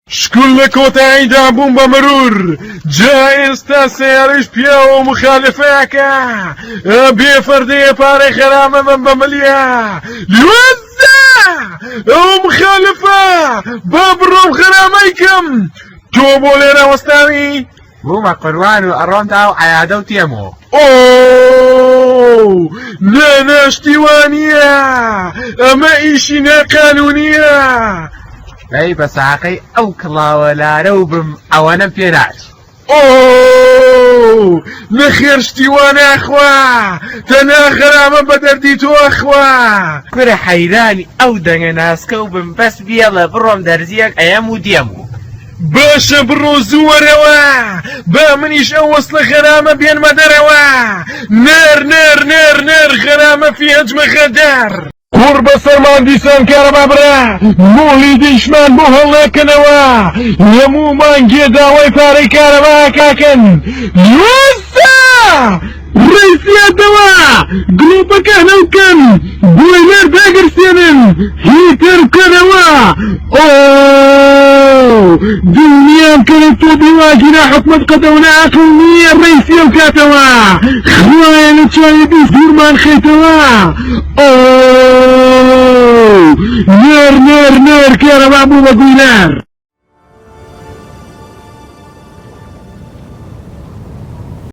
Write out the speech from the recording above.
شکور لە کۆتاییدا بووم بە مرور جا ئێستا سەیارەیش پیاوە و مخالفەیەکە بێ فەردەیە پارەی غەرامە بەم بە ملیا لوەزە ئەو مخالفە با بڕۆم غەرامەی کەم تۆ بۆ لێرە وەستاوی؟ بوومە قوربان و ئەڕۆم تا ئەو عەیادە و تێمەوە. ئۆو نا نا شتی وا نییە ئەمە ئیشی ناقانونییە. دەی بە ساقەی ئەو کڵاوە لارە و بم ئەوەنەم پێ ناچی. ئۆو نەخێر شتی وا ناخوا تەنها غەرامە بە دەردی تۆ ئەخوا. کورە حەیرانی ئەو دەنگە ناسکە و بم بەس بیەڵە بڕۆم دەرزیەک ئەیەم و دێم و. باشە بڕۆ زوو وەرەوە با منیش ئەو وەسڵە غەرامە بێنمە دەرەوە نەر نەر نەر نەر غەرامە فی هەجمە غەدار. قوڕ بەسەرمان دیسان کارەبا برا مۆلیدیشمان بۆ هەڵناکەنەوە هەموو مانگێ داوای پارەی کارەبا ئەکاکەن لوەسە ڕێسیاتەوە گڵۆپەکە هەڵکەن بۆیلەر داگرسێنن هیتەر بکەنەوە ئۆ دڵنیام کە لە تۆپی واگیرا حکومەت قەدەونە ئەقڵ نییە ڕێسی ئەو کاتەوە خوایە لە چاوی بیست دوورمان خەیتەوە ئۆ نێر نێر نێر کارەبا بوو بە گوینار.